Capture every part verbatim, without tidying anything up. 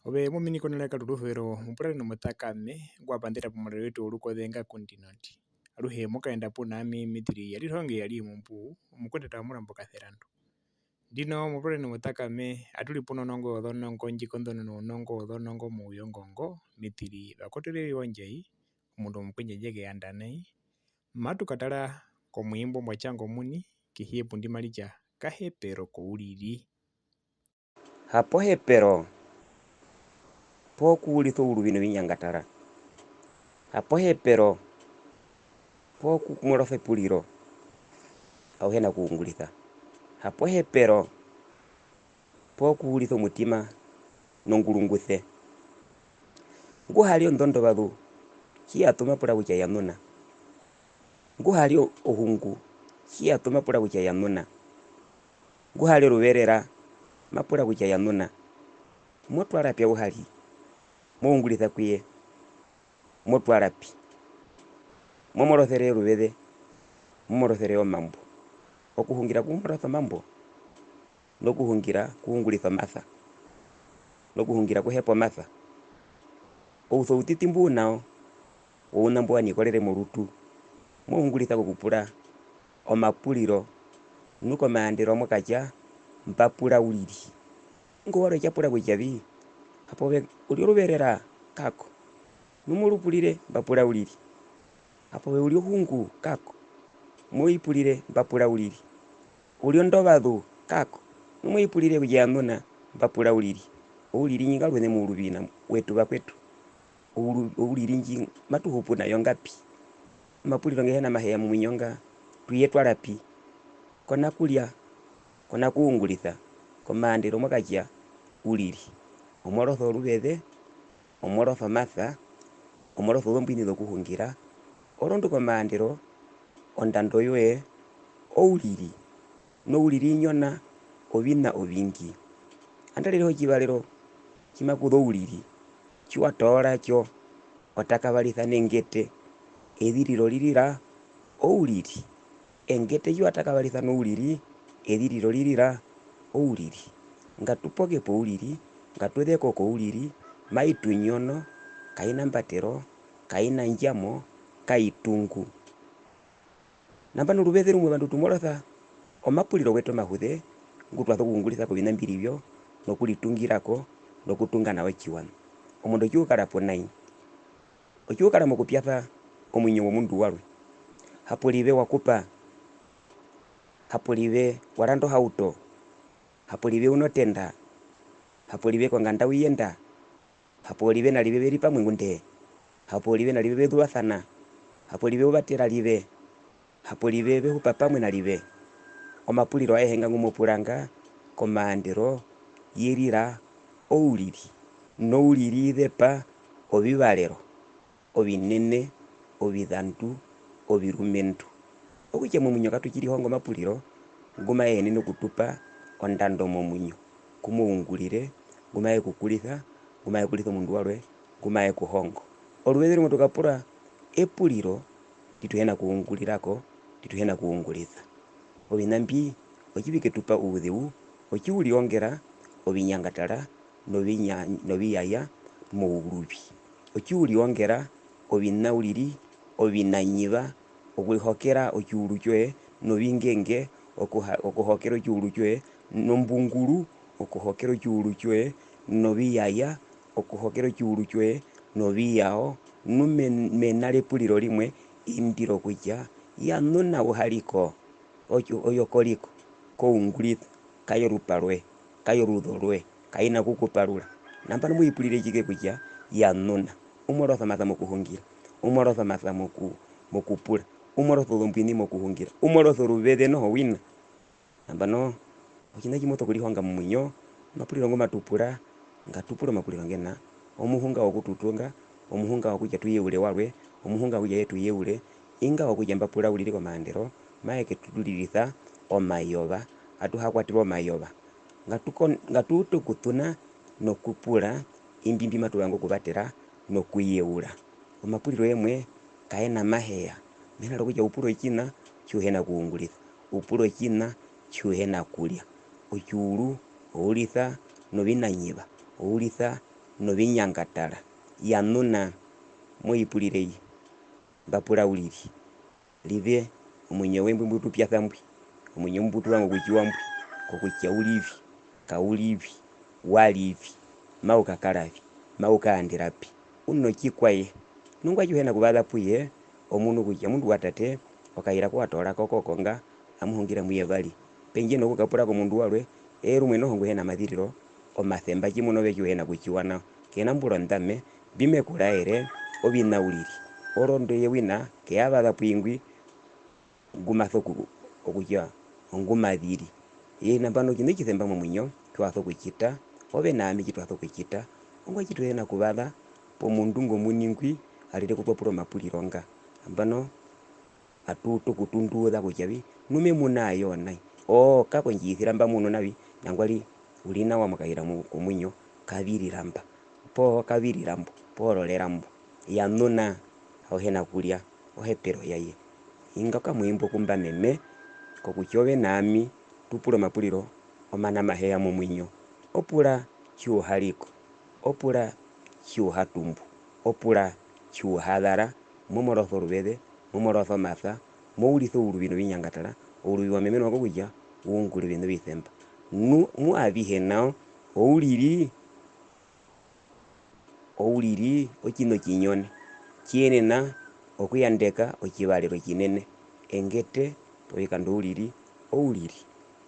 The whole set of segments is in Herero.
Ove mo minikwa neraka rorusuvero, mupurare nomutakame, ngwa panḓera pomurari wetu worukoze nga ku ndino ndi. Aruhe mo kaenda puna ami, Mitiri Yarihonge Yari Mumbu, omukwetu Tamurambo Kaserandu. Ndino mupurare nomutakame, atu ri puna onongo yozonongo, ndji konḓonona ounongo wozonongo mouyongo ngo, Mitiri Vakotoreri Wondjai, omundu omukwendjandje ke yanda nai. Matu katara komuimbo mbwa tjanga omuini, kehi yepu ndi mari tja, Kahepero kouriri. Hapo hepero, poo kuurisa ouruvi novinyangatara. Hapo hepero, poo kumorosa epuriro, au hi na kuungurisa. Hapo hepero, poo kuurisa omutima nongurunguse. Ngu ha ri ondondovazu, tji ya tu ma pura kutja ya nuna. Ngu ha ri ohungu, tji ya tu ma pura kutja ya nuna. Ngu ha ri oruverera, ma pura kutja ya nuna. Mo twara pi au ha ri? Mo ungurisa ku ye? Mo twara pi? Mo morosere oruveze, mo morosere omambo. Okuhungira ku morosa omambo, nokuhungira ku ungurisa omasa, nokuhungira ku hepa omasa. Ousouṱiṱi mbu u na wo, wouna mbu wa nikorere morutu, mo ungurisa kokupura omapuriro, nu komaandero mo katja, mba pura uriri. Ingo warwe tja pura kutja vi, hapo ove u ri oruverera, kako. Nu mo ru purire, mba pura uriri. Hapo ove u ri ohungu, kako. Mo i purire, mba pura uriri. U ri ondovazu, kako. Nu mo i purire kutja ya nuna, mba pura uriri. Ouriri ndji nga ruṋe mouruvi na wetu vakwetu. Ouru-, ouriri ndji matu hupu na yo nga pi? Omapuriro nge hi na maheya momuinyo nga, tu ye twara pi? Ko na kurya, ko na kuungurisa, komaandero mo katja uriri. Omorosa oruveze, omorosa omasa, omorosa ozombwini zokuhungira, orondu komaandero ondando yoye ouriri, nouriri i nyona oviṋa ovingi. Andarire otjivarero tji maku zu ouriri, tji wa toora tjo, o takavarisa nengete, eziriro ri rira ouriri. Engete tji wa takavarisa nouriri, eziriro ri rira ouriri. Ngatu poke pouriri, ngatu zeko kouriri, mai tu nyono, kai na mbatero, kai na ndjamo, kai tungu. Nambano oruveze rumwe ovandu tu morosa omapuriro wetu omahuze, ngu twa sokuungurisa koviṋa mbi ri vyo, nokuritungira ko, nokutunga nawa otjiwaṋa. Omundu otji u kara po nai. Otji u kara mokupyasa omuinyo womundu warwe. Hapo rive wa kupa, hapo rive wa randa ohauto, hapo rive u notenda, hapo rive konganda u yenda, hapo rive na rive ve ri pamwe ngundee, hapo rive na rive ve zuvasana, hapo rive u vatera rive, hapo rive ve hupa pamwe na rive. Omapuriro ayehe nga ngu mo puranga komaandero ye rira ouriri, nouriri i zepa ovivarero ovinene, ovizandu, ovirumendu. Okutja momuinyo katu tji rihonga omapuriro ngu maye yenene okutupa ondando momuinyo, ku mo ungurire, ngu maye ku kurisa, ngu maye kurisa omundu warwe, ngu maye ku hongo. Oruveze rumwe tu kapura epuriro ndi tu hi na kuungurira ko, ndi tu hi na kuungurisa. Oviṋa mbi otji vi ke tu pa ouzeu, otji u riongera ovinyangatara novinya-, noviyaya mouruvi. Otji u riongera oviṋa uriri ovinanyiva, okurihokera otjiuru tjoye novingenge, okuha-, okuhokera otjiuru tjoye nombunguru, okuhokera otjiuru tjoye noviyaya, okuhokera otjiuru tjoye noviyao, nu men-, mena repuriro rimwe indi rokutja, ya nuna u ha ri ko, otjo-, oyo ko ri ko, ko ungurisa, kayo rupa rwoye, kayo ruzo rwoye, kai na kukuparura. Nambano mo i purire tjike kutja ya nuna? U morosa omasa mokuhungira, u morosa omasa moku-, mokupura, u morosa ozombwini mokuhungira, u morosa oruveze noho wina. Nambano, otjiṋa tji mo sokurihonga momuinyo, omapuriro ngu matu pura, ngatu pure omapuriro nge na omuhunga wokututunga, omuhunga wokutja tu yeure warwe, omuhunga wokutja ye tu yeure, inga wokutja mba pura uriri komaandero, maye ke tu ririsa omayova, atu ha kwaterwa omayova. Ngatu kon-, ngatu ute okuṱuna nokupura imbi mbi matu vanga okuvatera nokuyeura. Omapuriro yemwe kaye na maheya, mena rokutja u pura otjiṋa tji u hi na kuungurisa, u pura otjiṋa tji u hi na kurya. Otjiuru o urisa novinanyiva, o urisa novinyangatara. Yanuna, mo ipurire ye, mba pura uriri. Rive omuinyo we mbwi mbu tu pyasa mbwi, omuinyo mbu tu vanga okutjiwa mbwi, kokutja u ri vi, kau ri vi, wa ri vi, mau kakara vi, mau kayandera pi, u notjikwaye. Nungwari tji u hi na kuvaza pu ye, o munu kutja omundu wa tate, okaira ku wa toora ko kokonga, amu hungire mu yevari. Pendje nokukapura komundu warwe, eye rumwe noho ngu hi na maziriro, omasemba tjimuna ove tji u hi na kutjiwa nao. Ke na mbura ondame, mbi me ku raere, oviṋa uriri. Orondu eye wina, ke ya vaza pu ingwi, ngu ma so ku-, okutja ongu ma ziri. Eye nambano otjiṋa otjisemba momuinyo, tji wa so kutjita, ove na ami tji twa so kutjita, ongwaye tji tu hi na kuvaza pomundu ngo omuini ngwi, arire ku twa pura omapuriro nga. Nambano, atu utu okutunduuza kutja vi, nu me muna ayo nai. Oo, kako ndji isira mba munu navi, nangwari u ri nawa mokaira mu-, komuinyo, ka virira mba. Poo ka virira mbo, poo rorera mbo. Yanuna, au hi na kurya, ohepero yaye. Inga okamwe imbo ku mba meme, kokutja ove na ami, tu pure omapuriro, omana mahe ya momuinyo. O pura tji u ha ri ko, o pura tji u ha tumbu, o pura tji u ha zara, mo morosa oruveze, mo morosa omasa, mo urisa ouruvi novinyangatara, ouruvi wa memenwa kokutja u ungure oviṋa ovisemba. Nu-, mu avihe nao, ouriri, ouriri otjiṋa otjinyone, tji yenena okuyandeka otjivarero tjinene. Engete povikando ouriri, ouriri,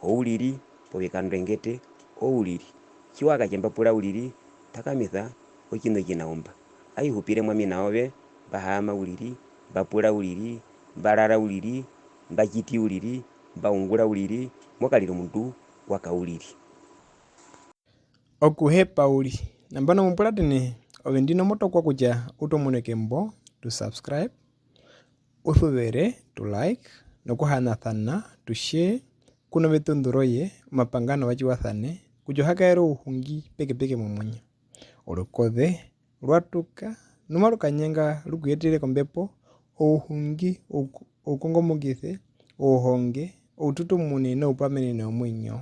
ouriri povikando engete, ouriri. Tji wa katja mba pura uriri, takamisa otjiṋa otjinaumba. Ai hupire mwami na ove, mba haama uriri, mba pura uriri, mba rara uriri, mba tjiti uriri, mba ungura uriri, mo karire omundu wa kauriri. Okuhepa uriri. Nambano mo puratene, ove ndino mo tokwa kutja u tomuneke mbo tu subscribe, u suvere, tu like, nokuhanasana, tu share, ku noveṱunḓu roye, omapanga novatjiwasane, kutja o ha kaere ouhungi pekepeke momuinyo. Orukoze, rwa tuka, nu maru kanyenga ru ku yetere kombepo, ouhungi, ouku-, oukongomokise, ouhonge, oututumune noupamenene womuinyo.